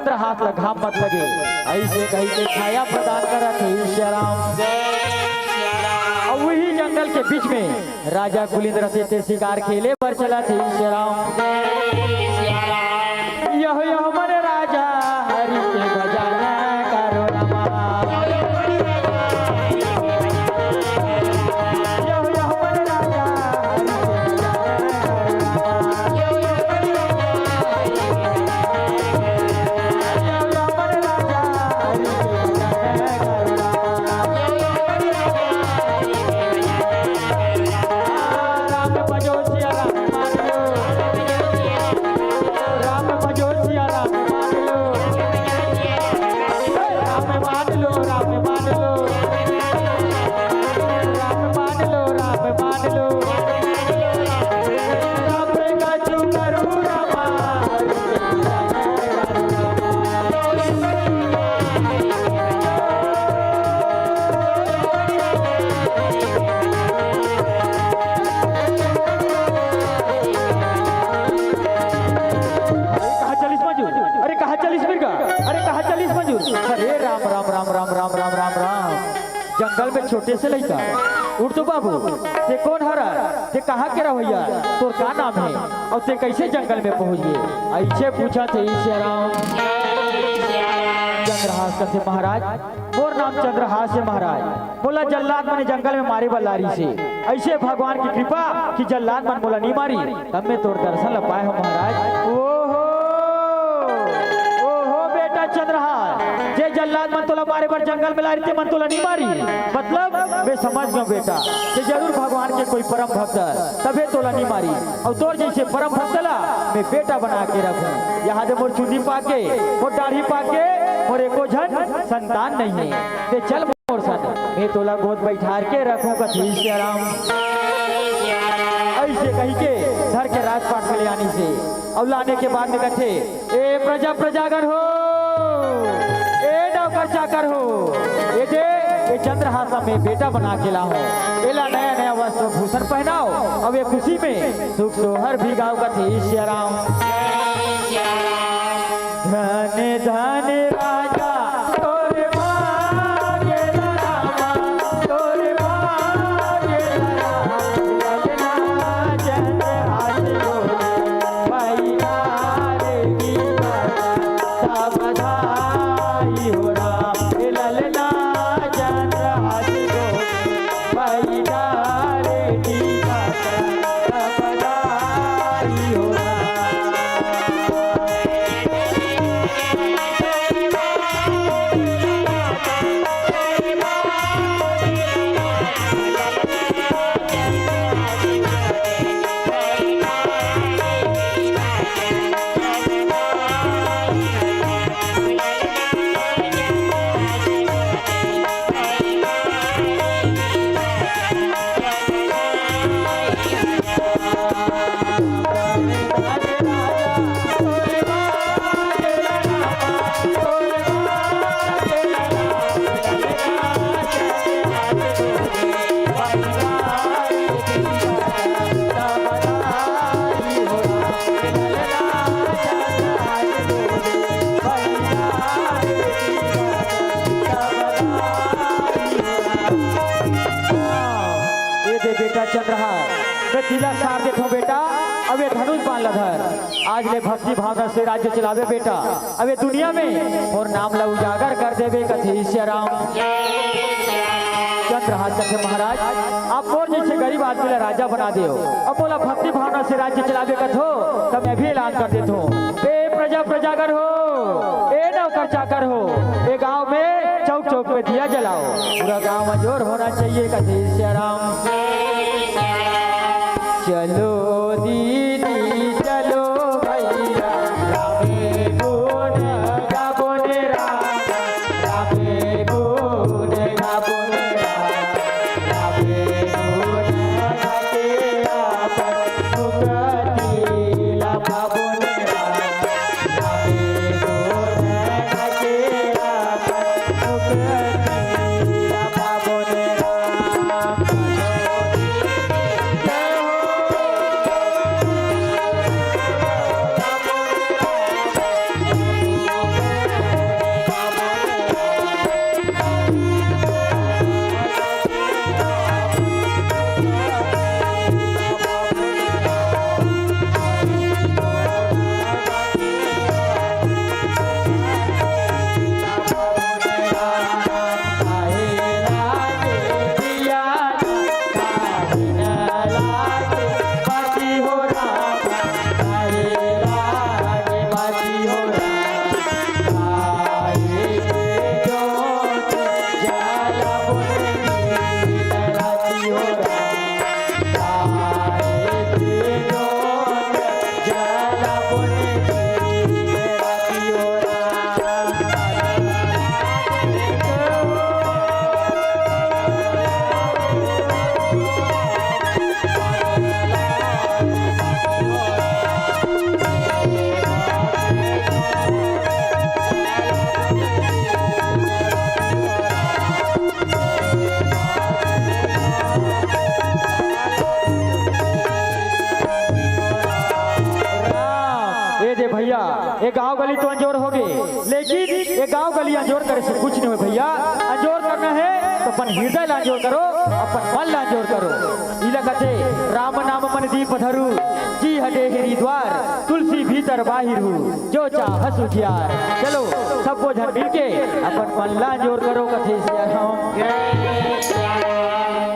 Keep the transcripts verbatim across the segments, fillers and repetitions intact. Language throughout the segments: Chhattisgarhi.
चंद्रहास ला घाम मत लगे, अइसे कहि के छाया प्रदान करत हे सियाराम। अउ उही जंगल के बीच में राजा कुलिंद रथे ते शिकार खेले बर चलत हे सियाराम। यहो यहो मन राजा हरि के भजन करो रमा। यहो यहो मन राजा हरि के भजन करो रमा। कहाँ चलिस मजूर? अरे कहाँ चलिस मिर्गा? अरे कहाँ चलिस मजूर? अरे राम राम राम राम राम राम राम राम। जंगल में छोटे से लइका। उठ तो बाबू, ते कोन हरा? ते कहाँ के रहवइया? तोर का नाम हे? अउ ते कइसे जंगल में पहुँच गे? अइसे पूछत हे सियाराम। चंद्रहास कथे महाराज, मोर नाम चंद्रहास हे महाराज। मोला जल्लाद मन जंगल में मारे बर लारिस हे। अइसे भगवान के कृपा कि जल्लाद मन मोला नी मारिस। तब मैं तोर दर्शन ल पाए हों महाराज। ओहो, ओहो बेटा चंद्रहास, जे जल्लाद मन तोला मारे बर जंगल में लारिस ते मन तोला नी मारिस। मतलब मैं समझ गेंव बेटा, ते जरूर भगवान के कोई परम भक्त हे, तभे तोला नी मारिस। अउ तोर जइसे परम भक्त ला मैं बेटा बना के रखहूँ। यहाँ दे मोर चुंदी पाके, मोर दाढ़ी पाके, मोर एको झन संतान नइ हे। ते चल मोर संग, मैं तोला गोद बइठार के रखहूँ कथे सियाराम। अइसे कहि के धर के राजपाट में ले आनिस हे। अउ लाने के बाद में कथे, ए प्रजा प्रजागण हो, ए नौकर चाकर हो, ए दे, ए चंद्रहास ला मैं बेटा बना के लाहूँ। एला नया नया वस्त्र भूषण पहनाओ, अउ ए खुशी में सुख सोहर भी गाओ कथे सियाराम। धन धन राजा तोर भाग्य रामा, तोर भाग्य रामा, ललना चंद्रहास गोरे, पैदार की बता, बधाई हो राम, ललना चंद्रहास गोरे। ए दे बेटा चंद्रहास, मैं तिलक सार देथों बेटा, अब ए धनुष बाण ल धर। आज ले भक्ति भावना से राज्य चलाबे बेटा, अब ए दुनिया में मोर नाम ल उजागर कर देबे कथे सियाराम। चंद्रहास कथे महाराज, आप मोर जइसे गरीब आदमी ल राजा बना देव, अब मोला भक्ति भावना से राज्य चलाबे कथो, त मैं भी ऐलान कर देथों। ए प्रजा प्रजागण हो, ए नौकर चाकर हो, ए गांव में चौक चौक पे दिया जलाओ, पूरा गांव अंजोर होना चाहिए कथे सियाराम। चलो दीदी चलो भैया, रामे गुण गाबो ने राम, रामे गुण गाबो ने राम, रामे गुण गाके आपन मुक्ति ला पाबो ने राम। गांव गली अंजोर करे से कुछ नहीं हो भैया। अंजोर करना है तो अपन हृदय ला अंजोर करो, अपन मन ला अंजोर करो। इला कथे राम नाम मन दीप धरू, जी हटे हरि द्वार, तुलसी भीतर बाहिर हूँ, जो चाहस उजियार। चलो सबो झन मिलके अपन मन ला अंजोर करो, कथे सिया राम।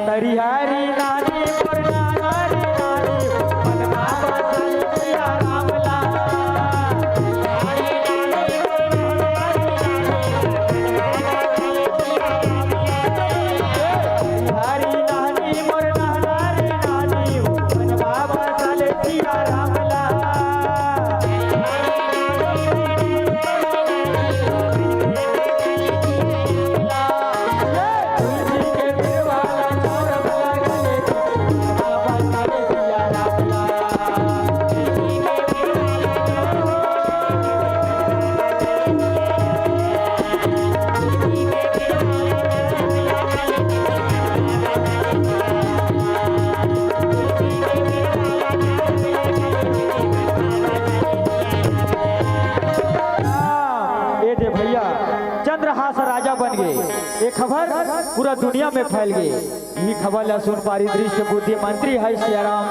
तरिहारी नानी मोर नानी नानी, मन बाबा सिया राम ला। हरी नानी मोर नहलारी नानी, मन बाबा साले सिया राम ला। ए दे भैया, चंद्रहास राजा बन गे। ए खबर पूरा दुनिया में फैल गे। ई खबर ला सुन पारी दृष्ट बुद्धि मंत्री है सियाराम।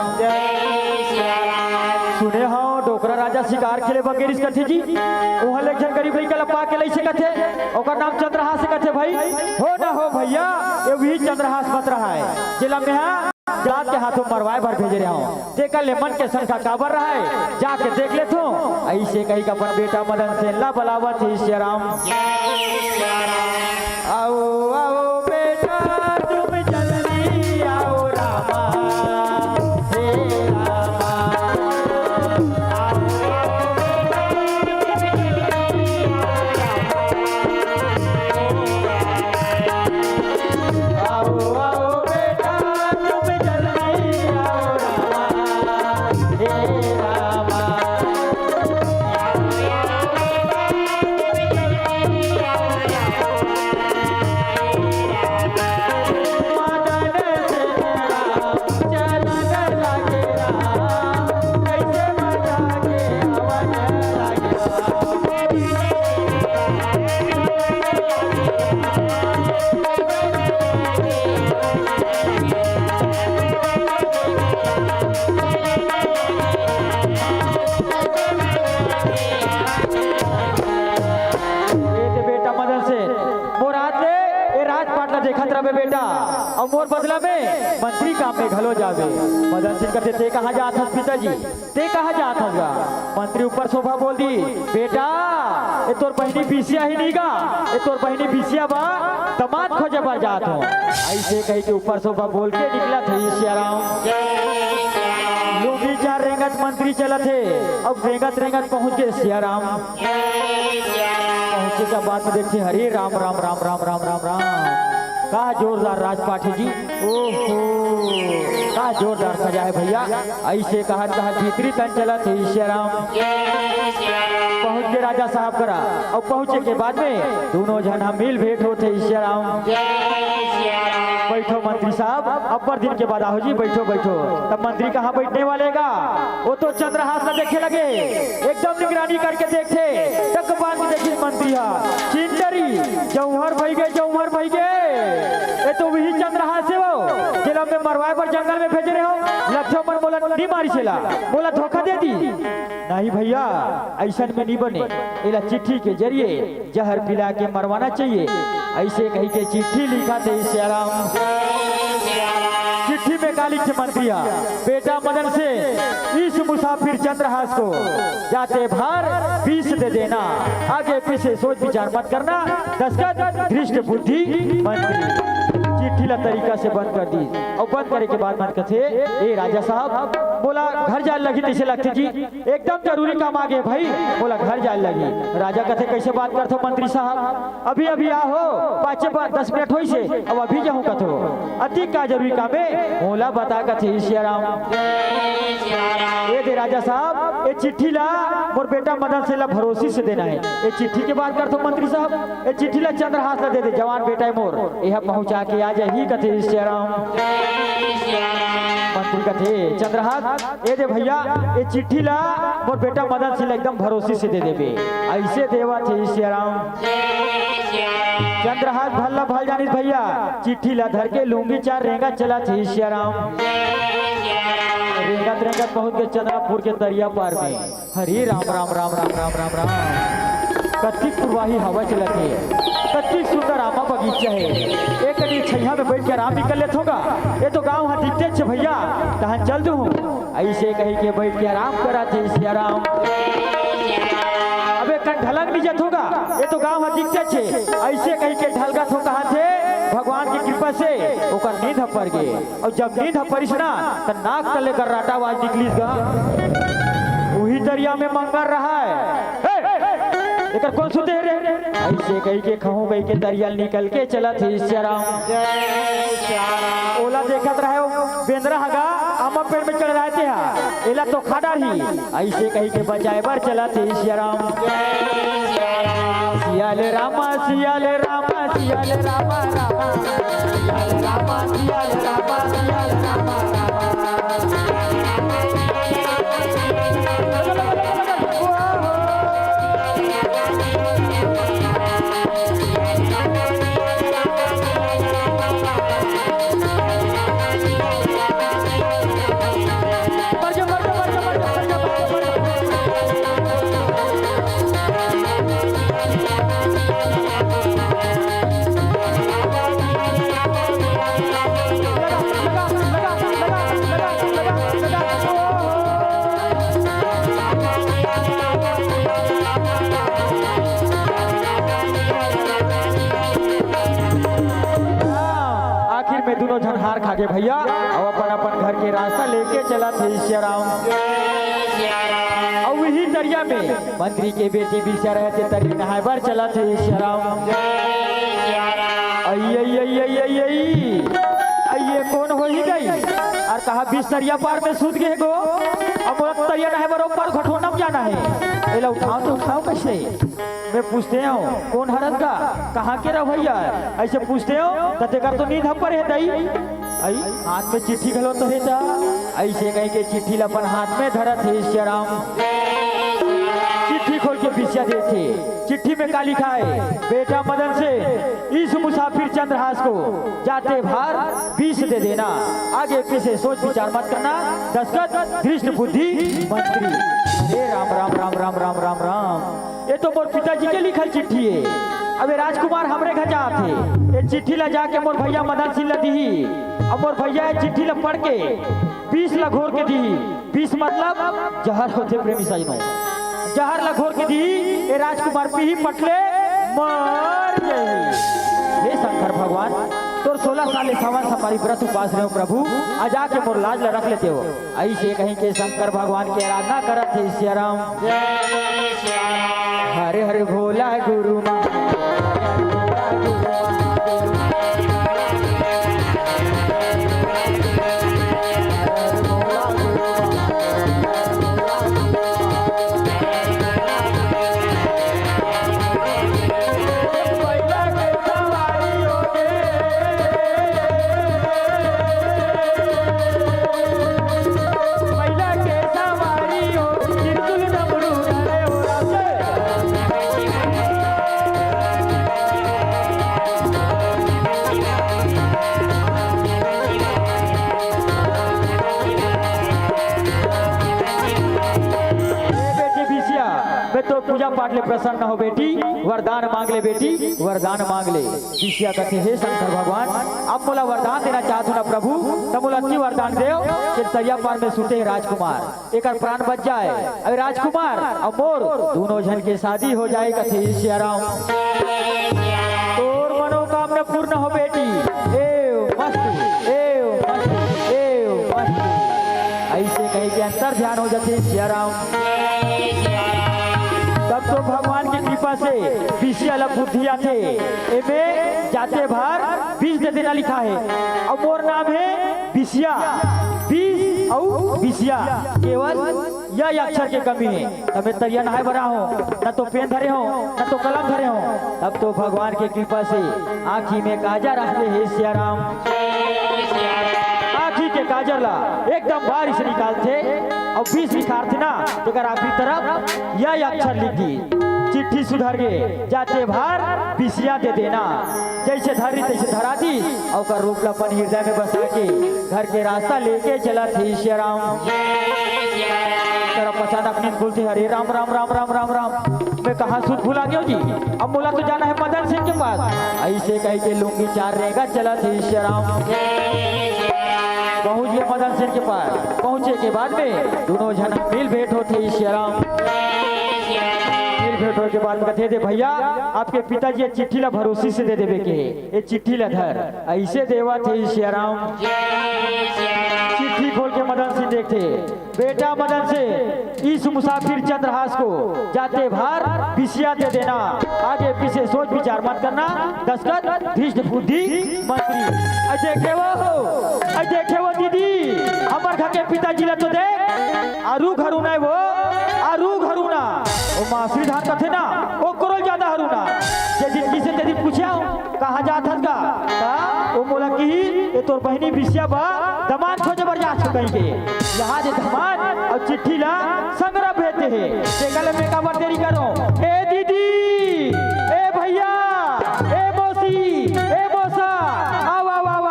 सुने हो डोकरा राजा शिकार खेले बगेरिस कथे जी। ओहा ले एक झन गरीब लइका ला पा के लइसे कथे, ओकर नाम चंद्रहास कथे भाई। हो ना हो भैया, ये वही चंद्रहास मत रहा है, जेला मेहा जात के हाथों मरवाए बर भेजे रहे हो। तेकर ले मन के शंका काबर रहा है, जाके देख लेथो। ऐसे कही के अपन बेटा मदन सेन ला बलावत हे सियाराम। आओ आओ बेटा तुम जल्दी आओ रामा, हे रामा। आओ आओ बेटा तुम जल्दी आओ रामा, हे रामा। ए दे बेटा मदन सेन, मोर हाथ ले ए राजपाट ला देखत रहे बेटा, अउ मोर बदला में मंत्री काम में घलो जाबे। मदन सेन कथे, "ते कहाँ जात हस पिताजी? ते कहाँ जात हस गा?" मंत्री ऊपर शोभा बोल दी, "बेटा, ए तोर बहिनी बिसिया ही नहीं गा, ए तोर बहिनी बिसिया बा, दमाद खोजे बर जात हो।" ऐसे कही के ऊपर शोभा बोल के निकलत हे सियाराम। लुंगी चार रेंगत मंत्री चलत हे, अब रेंगत रेंगत पहुंच गे सियाराम। पहुंचे के बाद में देखथे, हरे राम, राम, राम। का जोरदार राजपाट हे जी। ओहो, का जोरदार सजा हे भैया। ऐसे कहत कहत भीतरी तन चलत हे सियाराम। पहुंच गे राजा साहब करा, अउ पहुंचे के बाद में दूनों झन ह मिल भेंट होत हे सियाराम। बैठो मंत्री साहब, अब्बड़ दिन के बाद आहो जी, बैठो, बैठो। तब मंत्री कहाँ बैठने वाले गा? वो तो चंद्रहास ला देखे लगे, एकदम निगरानी करके देखथे, टक बांध के देखिस मंत्री हा, "चिंटरी, जौहर भई गे, जौहर भई गे, ए तो वही चंद्रहास हे वो, जेला मैं मरवाए बर जंगल में भेजे रहे हो, लखो मन मोला नी मारिस एला, मोला धोखा दे दी।" "नहीं भैया, अइसन में नी बने, एला चिट्ठी के जरिए जहर पिला के मरवाना चाहिए।" ऐसे कही के चिट्ठी लिखत हे सियाराम। चिट्ठी में का लिखे मंत्री हा, "बेटा मदन सेन, इस मुसाफिर चंद्रहास को जाते भर विष दे देना, आगे पीछे सोच विचार मत करना।" दस्तखत दृष्ट बुद्धि मंत्री। चिट्ठी ला तरीका से बंद कर दी, अउ बंद करे के बाद मन कथे, "ए राजा साहब, मोला घर जाए लगही तइसे लगथे जी।" एकदम जरूरी काम आ गे भाई, मोला घर जाए लगही। राजा कथे, "कइसे बात करथो मंत्री साहब, अभी अभी आहो, पाँचे पा-, दस मिनट होइस हे, अब अभी जाहूँ कथो, अति का जरूरी काम हे, मोला बता," कथे सियाराम। ए दे राजा साहब, ए चिट्ठी ला मोर बेटा मदन सेन ला भरोसी से देना हे। ए चिट्ठी के बात करथो मंत्री साहब, ए चिट्ठी ला चंद्रहास ला दे दे, जवान बेटा हे मोर, एहा पहुँचा के जय ही कथे सियाराम। मंत्री कथे चंद्रहास, ए दे भैया, ए चिट्ठी ला मोर बेटा मदन सिंह ला एकदम भरोसी से दे देबे। अइसे देवत हे सियाराम। चंद्रहास भल्ला भल जानिस भैया, चिट्ठी ला धर के लुंगी चार रेंगत चलत हे सियाराम। रेंगत रेंगत पहुंच के चंद्रापुर के तरिया पार में। हरे राम राम राम राम राम राम राम। कतिक पुरवाही हवा चलत हे, कतिक सुंदर आमा बगीचा हे। एक कनी छइहां में बइठ के आराम निकल लेथों गा। ए तो गांव ह दिखतेच हे भैया, तहां चल दूहूं। अइसे कहि के बइठ के आराम करत हे सियाराम। अबे कन ढलंग नइ जथों गा, ए तो गांव ह दिखतेच हे। अइसे कहि के ढलगत हों कहत हे, भगवान के कृपा से ओकर नींद ह पर गे। अउ जब नींद ह परिस ना, त नाक तले गर्राटा आवाज निकलिस गा। उही तरिया में मंगर रहय। ए, एकर कोन सुते हे रे? अइसे कहि के खहूं कहि के तरिया ले निकल के चलत हे सियाराम। ओला देखत रहय ओ बेंदरा ह गा, आमा पेड़ में चढ़ रहय तेहा। एला तो खा डारही। अइसे कहि के बचाए बर चलत हे सियाराम। सियाल रामा, सियाल रामा, सियाल रामा, रामा। सियाल रामा, सियाल रामा, सियाल रामा, रामा। आखिर में दूनों झन हार खा गे भैया, अउ अपन अपन घर के रास्ता लेके चलत हे सियाराम। अउ इही तरिया में मंत्री के बेटी बिसिया रहे ते तरी नहाए बर चलत हे सियाराम। अई, अई, अई, अई, अई, अई। अई, ये कोन होही गई? अउ कहा बिसरिया पार में सूत गे गो। अब मोला तरिया नहाए बर ओ पार घटोना में जाना हे। एला उठाओ तो उठाओ कइसे? मैं पूछते हूँ, कोन हरत गा? कहाँ के रहो भैया? अइसे पूछते हूँ, त तेकर तो नींद ह परे हे दई। अई, हाथ में चिट्ठी घलो तो हे ता। अइसे कहि के चिट्ठी ल अपन हाथ में धरत हे सियाराम। चिट्ठी खोल के बिसिया देथे। चिट्ठी में का लिखा हे? बेटा मदन से इस मुसाफिर चंद्रहास को जाते भार बीस दे देना, आगे पीछे सोच विचार मत करना। दस्तखत धृष्ट बुद्धि मंत्री। अरे राम, राम, राम। ये तो मोर पिताजी के लिखल चिट्ठी हे। अब ये राजकुमार हमरे घर जात हे। ये चिट्ठी ला जाके मोर भैया मदन सिंह ला दिही। अब मोर भैया ये चिट्ठी ला पढ़ के बीस ला घोर के दिही। बीस मतलब जहर होथे प्रेमी सजनो। जहर ला घोर के दिही, ये राजकुमार पीही पटले मर जाही। हे शंकर भगवान, तोर सोलह साल ले सावन सोमवारी व्रत उपास रहेंव प्रभु, आ जाके मोर लाज ला रख लेते हो। अइसे कहि के शंकर भगवान के आराधना करत हे सियाराम। हरे हरे भोला गुरु मा। ए बेटी बिसिया, मैं तोर पूजा पाठ ले प्रसन्न हों बेटी, वरदान मांग ले बेटी, वरदान मांग ले। बिसिया कथे, हे शंकर भगवान, अब मोला वरदान देना चाहत हो ना प्रभु, त मोला अतकी वरदान देव कि तरिया पार में सुते राजकुमार एकर प्राण बच जाए। अरे राजकुमार अउ मोर दूनों झन के शादी हो जाए, कथे सियाराम। तोर मनोकामना पूर्ण हो बेटी। एव मस्तु, एव मस्तु, एव मस्तु। अइसे कहि के अंतर ध्यान हो जाथे सियाराम। तब तो भगवान के कृपा से बिसिया ला बुद्धि आथे। एमे जाते भार बीस दे देना लिखा हे। अउ मोर नाम हे बिसिया, बीस अउ बिसिया, केवल यही अक्षर के कमी हे। तब मैं तरिया नहाए बर आए हों, न तो पेन धरे हों, न तो कलम धरे हों। तब तो भगवान के कृपा से आँखी में काजर आगे हे सिया राम। आँखी के काजर ला एकदम बारिश निकालथे अउ बीस निखारथे ना, तेकर आखिरी तरफ यही अक्षर लिख दी। चिट्ठी सुधर गे, जाते भार बिसिया दे देना। जइसे धरी तइसे धरा दी, अउ ओकर रूप ला अपन हृदय में बसा के घर के रास्ता लेके चलत हे सिया राम। तरफ अचानक नींद खुलथे, "अरे राम, राम, राम।" मैं कहाँ सुध भुला गेंव जी, अब मोला तो जाना हे मदन सिंह के पास। अइसे कहिके लुंगी चार रेंगा चलत हे सिया राम। पहुँच गे मदन सिंह के पास। पहुँचे के बाद में दूनों झन मिल भेंट होथे सिया राम। मिल भेंट होए के बाद में कथे, "दे भइया, आपके पिताजी ये चिट्ठी ला भरोसी से दे देबे के हे, ये चिट्ठी ला धर।" अइसे देवत हे सिया राम। चिट्ठी खोल के मदन सिंह देखथे, "बेटा मदन सिंह, इस मुसाफिर चंद्रहास को जाते भार बिसिया दे देना, आगे पीछे सोच विचार मत करना, दस्तखत भ्रष्ट बुद्धि मंत्री।" अइ देखे वो, अइ देखे वो दीदी, हमर घर के पिताजी ला तो देख, आरू घरू ना वो, आरू घरू ना। वो मासरी धान कथे ना, ओकरो ले जादा हरू ना। जे दिन किसे ते दिन पूछे हों, "कहाँ जात हस गा?" त वो मोला किही, "ये तोर बहिनी बिसिया बर दमांद खोजे बर जात हों," कहिके। यहाँ दे दमांद अउ चिट्ठी ला संघरा भेजथे। तेकर ले मैं काबर देरी करों? ए दीदी, ए भइया, ए मौसी, ए मौसा, आव, आव, आव।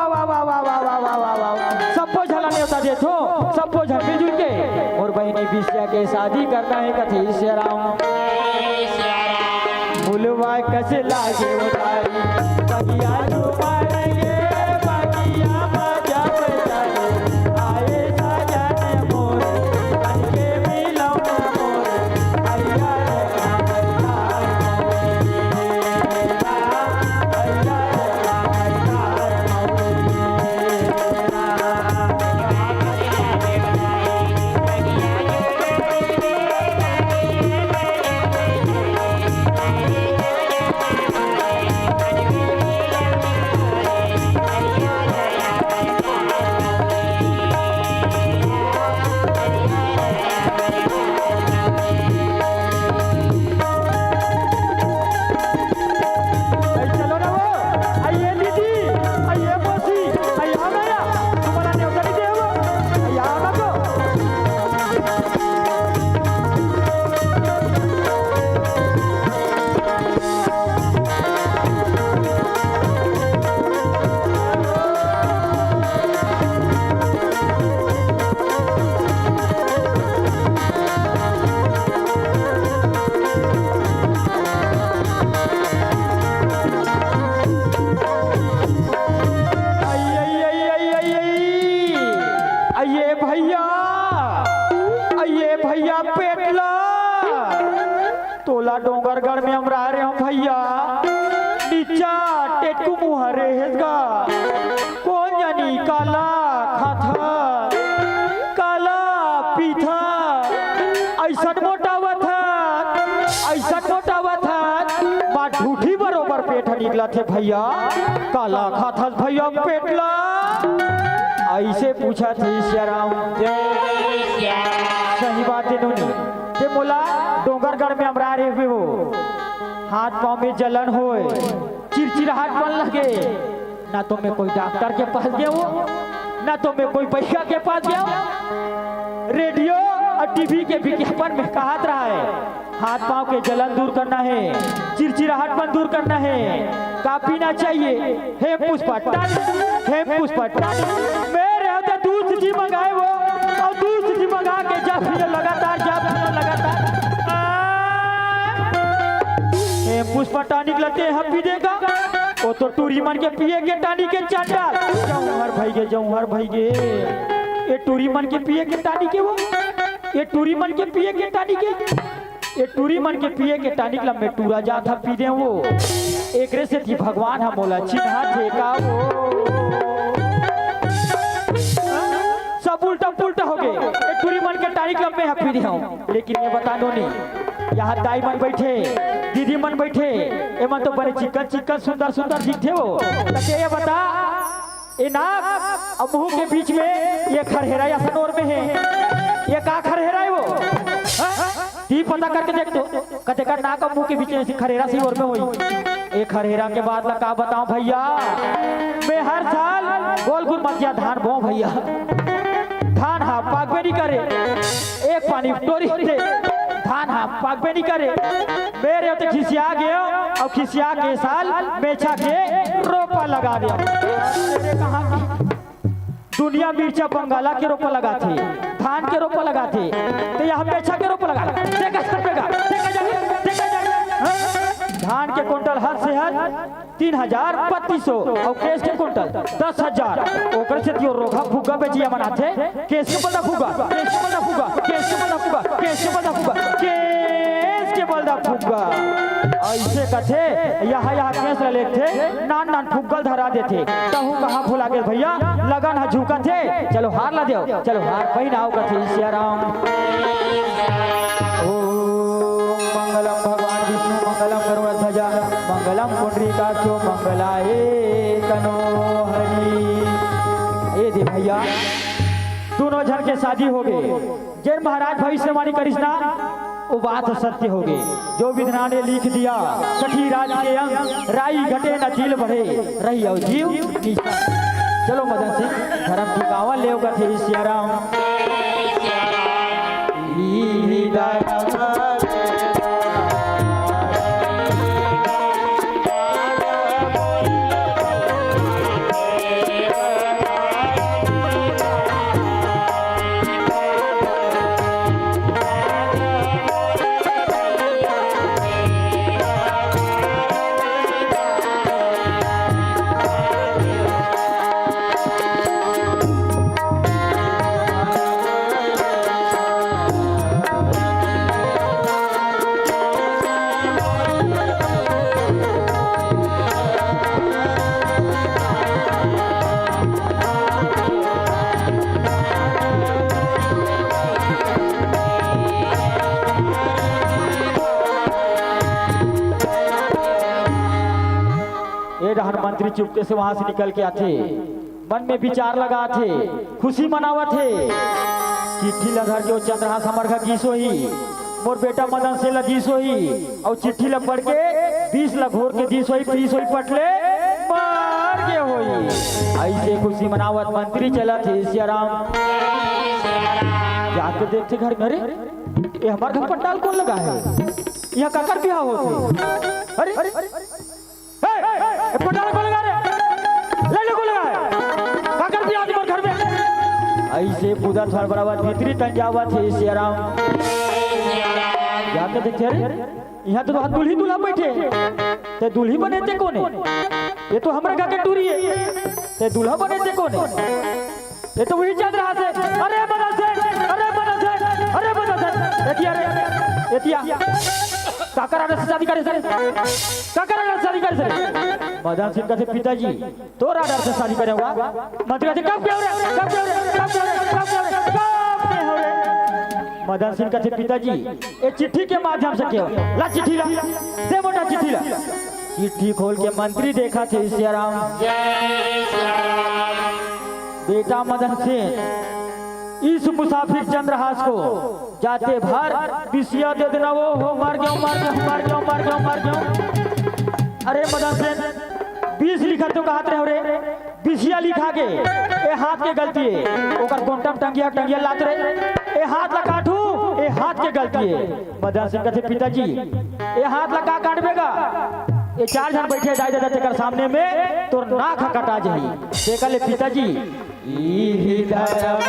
सब्बो झन ला नेवता देथों, सब्बो झन मिलजुल के मोर बहिनी बिसिया के शादी करना हे कथे सिया राम। फुलवा कस लागे उधारी, बगिया झूमा रंगे, बगिया मा जब तक आए साजन मोर, मन के मिलौना मोर, हरियर हरियर मौरी, हरियर हरियर मौरी। अरे चलो ना वो, अरे ये दीदी, अरे ये मौसी, अरे आओ ना यार, तुम्हारा न्योता नहीं दे वो, अरे आओ ना तो। अये भैया, अये भैया पेटला, तोला डोंगरगढ़ में अमराय रेहेंव भैया, निच्चा टेटकू मुँह रेहेस गा। कोन जनी काला खाथा, काला पीथा, अइसन मोटावत हस, अइसन मोटावत हस, माँ ढूठी बरोबर पेट ह निकलत हे भैया। काला खाथस भैया पेटला? अइसे पूछत हे सियाराम। सही बात हे नोनी, ते मोला डोंगरगढ़ में अमराय रेहे हो, हाथ पाँव में जलन होय, चिरचिराहट मन लगे, ना तो मैं कोई डॉक्टर के पास गेंव, ना तो मैं कोई वैद्य के पास गेंव। रेडियो और टीवी के विज्ञापन में कहत रहय, हाथ पाँव के जलन दूर करना हे, चिरचिराहट मन दूर करना हे, का पीना चाहिए? हेम पुष्पा टॉनिक, हेम पुष्पा टॉनिक। मैं रेहेंव त दू शीशी मंगाए हो, अउ दू शीशी मंगा के जा पियो लगातार, जा पियो लगातार। आ, हेम पुष्पा टॉनिक ल ते ह पी दे गा। ओ तो टूरी मन के पिए के टॉनिक हे चंडाल। जौहर भइगे, जौहर भइगे। ए टूरी मन के पिए के टॉनिक हे वो। ए टूरी मन के पिए के टॉनिक हे। ए टूरी मन के पिए के टॉनिक ल मैं टूरा जात ह पी देंव वो। एकरे सेती भगवान ह मोला चिन्हाथे का वो। सब उल्टा पुल्टा होगे। ए टूरी मन के टॉनिक ल मैं ह पी देंव। लेकिन ये बता नोनी, यहाँ दाई मन बइठे, दीदी मन बइठे, एमन तो बने चिक्कन चिक्कन सुंदर सुंदर दिखथे वो। त ये बता, ए नाक अउ मुँह के बीच में ये खरहेरा असन ओर में हे, ये का खरहेरा हे वो? ती पता करके देख तो, कते कर नाक अउ मुंह के बीच में से खरेरा सी ओर में होई। ए खरेरा के बात ला का बताऊं भैया, मैं हर साल गोल गुरमतिया धान बों भैया, धान हा पाकबे नहीं करे, एक पानी टोरी दे, धान हा पाकबे नहीं करे। मेरे तो खिसिया गयो, अउ खिसिया के साल मेछा के रोपा लगा दिया। मेरे कहाँ की दुनिया मिर्चा बंगाला के रोपा लगाथे, धान के रोपा लगाथे, तो यहाँ मेछा के रोपा लगा। देखा सब जगह, देखा जाए, देखा जाए। हाँ? धान के कुंटल हर से हर तीन हजार बत्तीस सौ अउ केस के कुंटल दस हजार। ओकर से तियो रोघा फुग्गा बेचिया मनाथे। केस के बलदा फुग्गा, केस के बलदा फुग्गा, केस के बलदा फुग्गा, केस के बलदा फुग्गा, केस के बलदा फुग्गा। ऐसे कथे, यहाँ, यहाँ केस ला लेथे, नान नान फुग्गल धरा देथे। तहू कहाँ भुला गे भैया, लगन ह झुकत हे। चलो हार ला देव, चलो हार पहिनाव कथे सियाराम। ओम मंगलम भगवान विष्णु मंगलम गरुड़ ध्वजा मंगलम पुंडरीकाक्षो मंगलाय तनो हरि। ए दे भैया, दोनों झन के शादी हो गे। जेन महाराज भविष्यवाणी करिस ना, वो बात सत्य हो गे। जो विधान ने लिख दिया, सखी राज के अंग, राई घटे न तिल बढ़े, रही अउ जीव निष्ठा। चलो मदन सिंह, धर्म टिकावा लेव कथे सियाराम। ए डहर मंत्री चुपके से वहां से निकल के आथे, मन में विचार लगात हे, खुशी मनावत हे। चिट्ठी ला धर के ओ चंद्रहास हमर घर गिस होही, मोर बेटा मदन सेन ला दिस होही, अउ चिट्ठी ला पढ़ के विष ला घोर के दिस होही, पीस होही, पटले मर गे होही। ऐसे खुशी मनावत मंत्री चलत हे सियाराम। जाके देखथे घर में, अरे, ये हमार घर पंडाल कौन लगा है? यहाँ काकर बिहाव होथे? अरे, ए, ए, ए, पंडाल को लगा रे। ले ले को लगा है। काकर भी आदमी घर में। ऐसे पूजा थोड़ बराबर भीतरी तन जावत हे सियाराम। जाके देखे रे, यहाँ तो हाथ दूल्ही दूल्हा बैठे। ते दूल्ही बने ते कोने? ये तो हमरा घर के टूरी है। ते दूल्हा बने ते कोने? ये तो वही चंद्रहास हे। अरे मदन सेन, अरे मदन सेन, अरे मदन सेन। एतिया रे, एतिया। काकर आडर से शादी करे सर? काकर आडर से शादी करे सर? मदन सेन कथे, पिताजी, तोर आडर से शादी करे हुआ। मंत्री कथे, कब के हो रे? कब के हो रे? कब के हो रे? कब के हो रे? कब के हो रे? मदन सेन कथे, पिताजी, ये चिट्ठी के माध्यम से के हो। ला चिट्ठी ला। दे मोटा चिट्ठी ला। चिट्ठी खोल के मंत्री देखत हे सियाराम। बेटा मदन सेन, इस मुसाफिर चंद्रहास को जाते भर बिसिया दे देना। वो हो, मर गयो, मर गयो, मर गयो, मर गयो, मर गयो। अरे मदन सेन, बीस लिखत तो कहत रहे हो रे, बिसिया लिखा के, ए हाथ के गलती हे, ओकर गोंटम टंगिया, टंगिया लात रे, ए हाथ ला काटू, ए हाथ के गलती हे। मदन सेन कथे, पिताजी, ए हाथ ला का काटबे गा? ए चार झन बैठे दाई ददा तेकर सामने में तोर नाक ह कटा जाही। तेकर ले पिताजी, इही धरम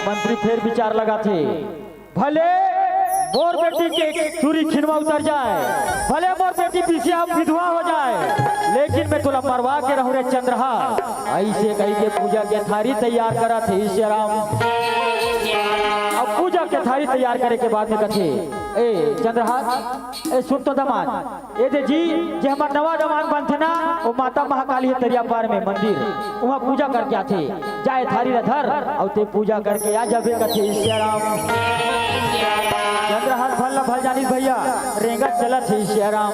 मंत्री फेर विचार लगाथे, भले मोर बेटी के टूरी खिनवा उतर जाए, भले मोर बेटी बिसिया विधवा हो जाए, लेकिन मैं तोला मरवा के रहूं रे चंद्रहास। ऐसे कही के पूजा के थारी तैयार करत हे सियाराम। अब पूजा के थारी तैयार करे के बाद में कथे, ए चंद्रहास, ए सुन तो दमाद, ए दे जी, जे हमर नवा दमाद बनथे ना, वो माता महाकाली हे तरिया पार में मंदिर, उहाँ पूजा करके आथे। जाए थारी ला धर, अउ ते पूजा करके आ जाबे कथे सियाराम। चंद्रहास भल ला भल जानिस भैया, रेंगत चलत हे सियाराम।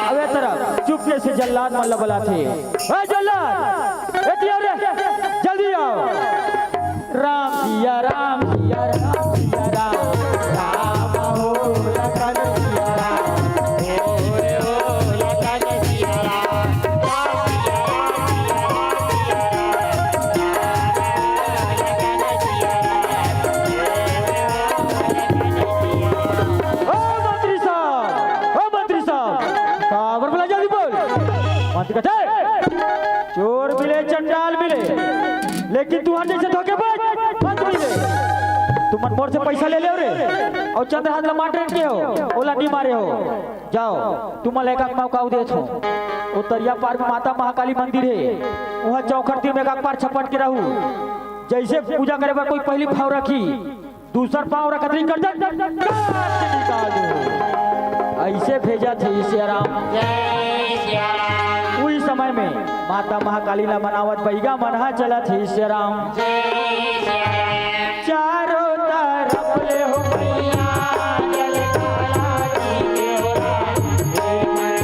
अबे तरफ चुपके से जल्लाद मन ला बलाथे। ए जल्लाद, ए दिया रे, जल्दी आओ। राम सिया राम सिया राम सिया राम। राम हो लखन सिया राम। ओ रे ओ लखन सिया राम। राम सिया राम सिया राम सिया राम। राम हो लखन सिया राम। ओ मंत्री साहब, ओ मंत्री साहब, काबर बुला जल्दी बोल। मंत्री कहथे, चोर मिले, चंडाल मिले, लेकिन तुंहर जइसे धोखेबाज मत मिले। तुमन मोर से पइसा ले लेव रे, अउ चंद्रहास ला मार डरे हो, ओला नी मारे हो। जाओ, तुमन ला एक आक मौका अउ देत हो। वो तरिया पार में माता महाकाली मंदिर हे, उहाँ चौखट तीर में एक आक पार छपट के रहू। जइसे पूजा करे बर कोई पहिली पाँव रखी, दूसर पाँव रखत रही, कर दे, काट के निकाल दे। अइसे भेजत हे सियाराम। उही समय में माता महाकाली ला मनावत बइगा मन हा चलत हे सियाराम। चारों तरफ ले हो मैया, जल काला जी के हो राम।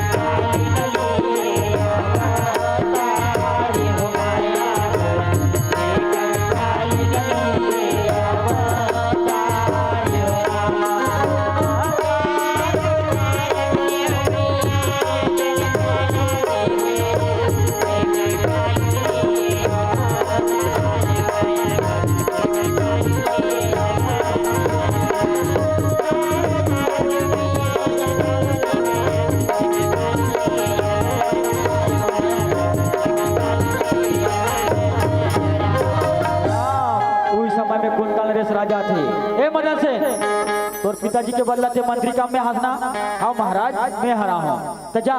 उही समय में कुंदन नरेश राजा थे। ए मदन सेन, तोर पिताजी के बदला ते मंत्री काम में हस ना? हाँ महाराज, मैं हरा हूँ। त जा,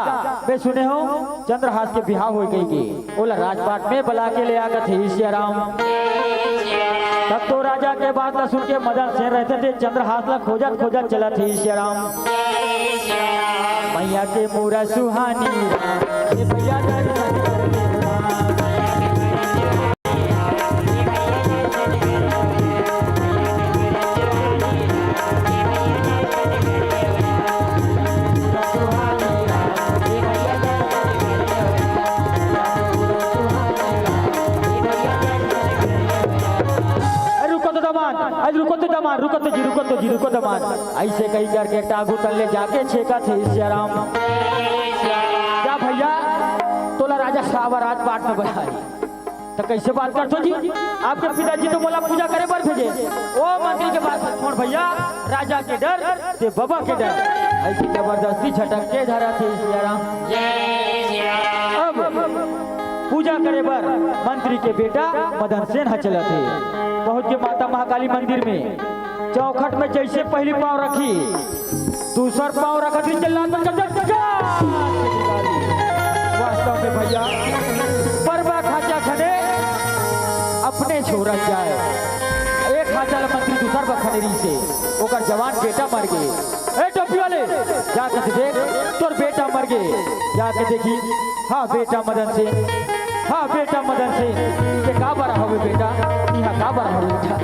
मैं सुने हूँ चंद्रहास के बिहाव होय कहिके, ओला राजपाट में बला के ले आगत हे सियाराम। तब तो राजा के बात ला सुन के मदन सेन रहते थे चंद्रहास ला खोजत खोजत चलत हे सियाराम। मैया के मोरा सुहानी राम, ए भैया दर्शन कर ले राम। अरे रुको तो दमाद, अरे रुको तो दमाद, रुको तो जी, रुको तो जी, रुको दमाद। अइसे कहि करके टांगू तन ले जाके छेकत हे सियाराम। का भैया, तोला राजा साहब राजपाट में बलाही। त कइसे बात करथो जी? आपके पिताजी तो मोला पूजा करे बर भेजे। ओ मंत्री के बात छोड़ भैया, राजा के डर, ते बबा के डर। अइसे जबरदस्ती झटक के धरत हे सियाराम। अब पूजा करे बर मंत्री के बेटा मदन सेन ह चलत हे। पहुंच के माता महाकाली मंदिर में चौखट में जइसे पहिली पाँव रखी, दूसर पाँव रखत ही चिल्लात बन कर जा, जा। वास्तव में भैया, परबा खाचा खने अपने छोरा जाए। एक खाचा ल मंत्री दूसर बर खने रहिसे, ओकर जवान बेटा मर गे। ए टोपी वाले, जाके देख, तोर बेटा मर गे। जाके देखी, हाँ बेटा मदन सेन, हाँ बेटा मदन सेन, ये का बर हवे बेटा? इहाँ का बर हवे बेटा?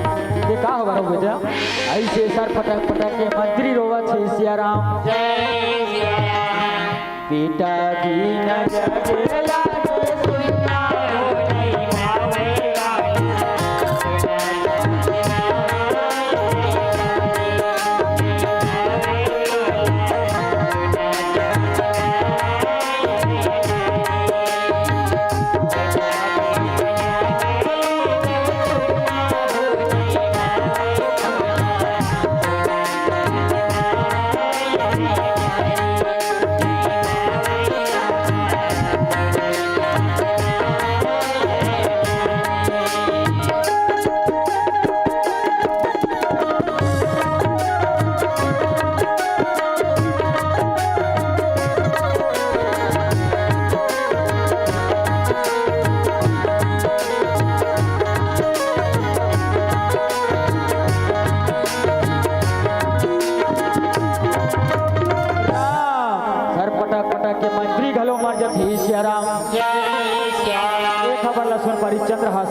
ये का बर हवे बेटा? अइसे सर पटक पटक के मंत्री रोवत हे सियाराम। बेटा बिना जग लागे सुनना हो नहीं पावेगा।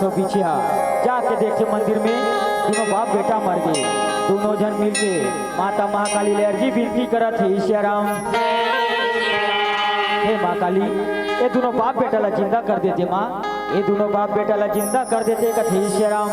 तो पीछे हा, जाके देखे मंदिर में दूनों बाप बेटा मर गे। दूनों झन मिलके माता महाकाली ले अर्जी बिनती करत हे, "हे सियाराम, हे माँ काली, ए दूनों बाप बेटा ला जिंदा कर देते माँ, ए दूनों बाप बेटा ला जिंदा कर देते," कथे, "हे सियाराम।"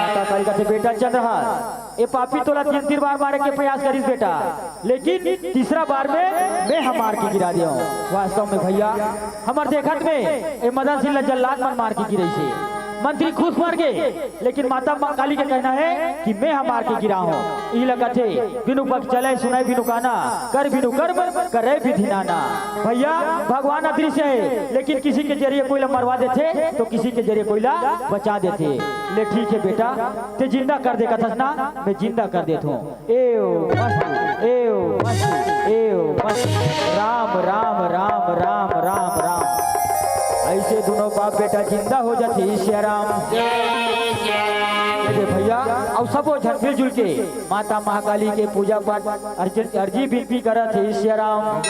माता काली कथे, "बेटा चंद्रहास, ए पापी तोला तीन तीन बार मारे के प्रयास करिस बेटा, लेकिन तीसरा बार में मैं हा मार के गिरा देंव।" वास्तव में भैया, हमर देखत में ए मदन सिंह ला जल्लाद मन मार के गिरइसे। मंत्री खुद मर गे, लेकिन माता मा-, काली के कहना हे कि मैं हा मार के गिराहूं। इही ला कथे, "बिनु पग चले सुने बिनु काना, कर बिनु कर्म करे विधि नाना।" भैया, भगवान अदृश्य हे, लेकिन किसी के जरिए कोई ला मरवा देथे, तो किसी के जरिए कोई ला बचा देथे। ले ठीक हे बेटा, ते जिंदा कर दे कथस ना, मैं जिंदा कर देत हूँ। एव मस्त, एव मस्त, एव मस्त। राम, राम, राम, राम, राम, राम। अइसे दूनों बाप बेटा जिंदा हो जाथे, सियाराम। ए दे भैया, अउ सबो झन मिलजुल के माता महाकाली के पूजा पाठ, अर्ज-, अर्जी बिनती करत हे, सियाराम।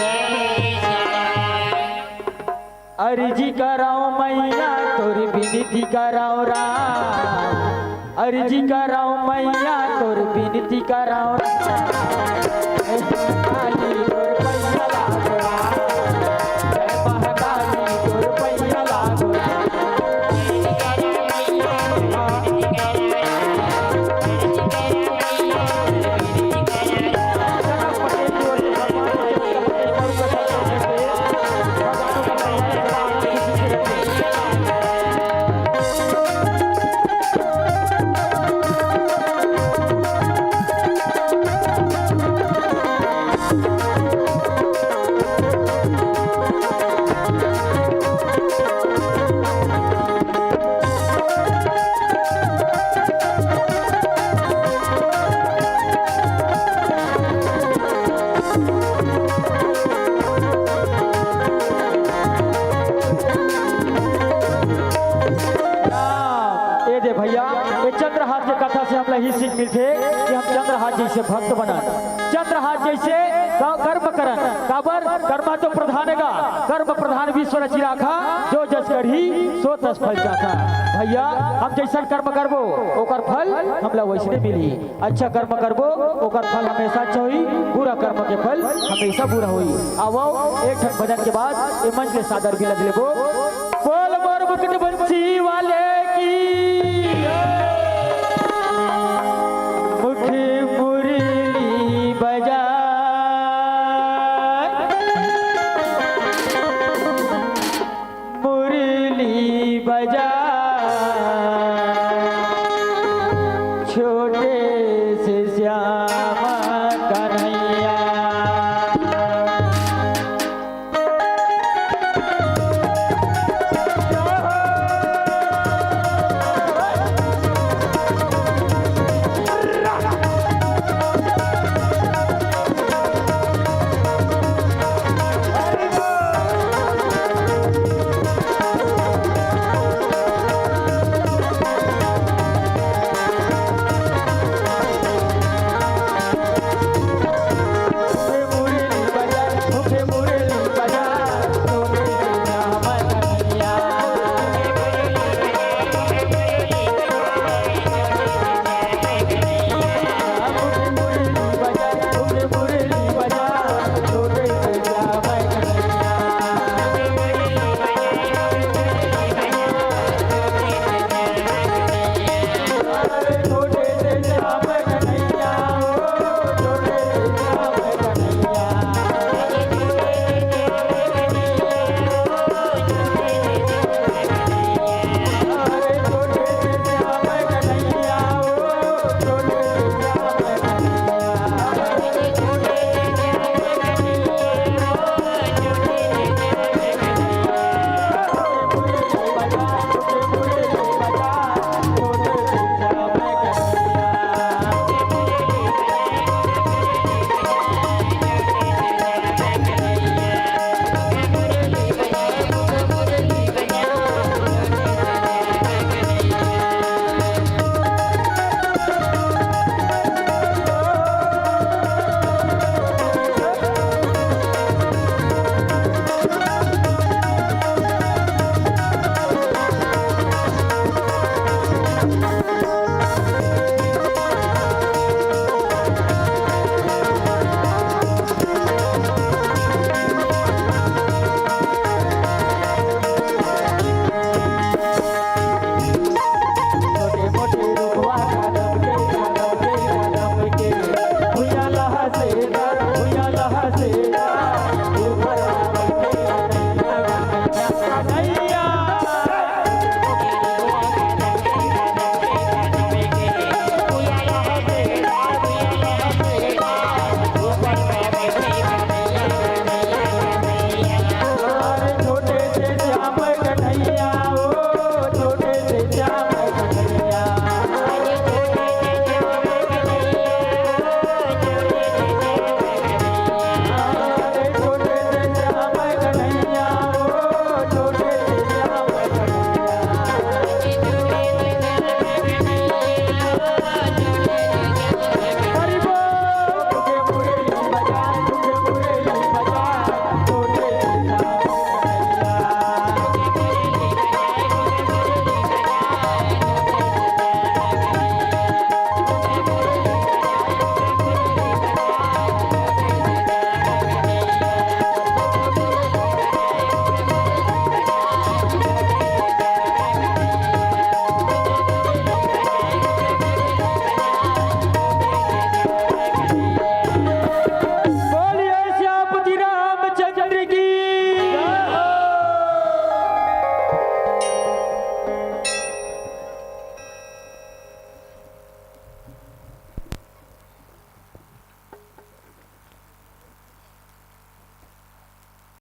अर्जी करंव मैया तोर बिनती करंव राम, अर्जी करंव मैया तोर बिनती करंव राम। जय महाकाली तोर पैया लागो राम, जय महाकाली तोर पैया लागो राम। ए दे भैया, ए चंद्रहास के कथा से हमला ही सीख मिलथे कि हम चंद्रहास जइसे भक्त बनन, चंद्रहास जइसे क-, कर्म करन। काबर? कर्म तो प्रधान हे गा, कर्म प्रधान विश्व रचि राखा, जो जस करही सो तस फल चाखा। भैया, हम जइसन कर्म करबो, ओकर फल हमला वइसने मिलही। अच्छा कर्म करबो, ओकर फल हमेशा अच्छा होही, बुरा कर्म के फल हमेशा बुरा होही। आवो, एक ठन भजन के बाद ए मंच ले सादर बिदा लेबो। बोल मोर मुकुट बंसी वाले की, मुख मुरली बजा, मुरली बजा, छोटे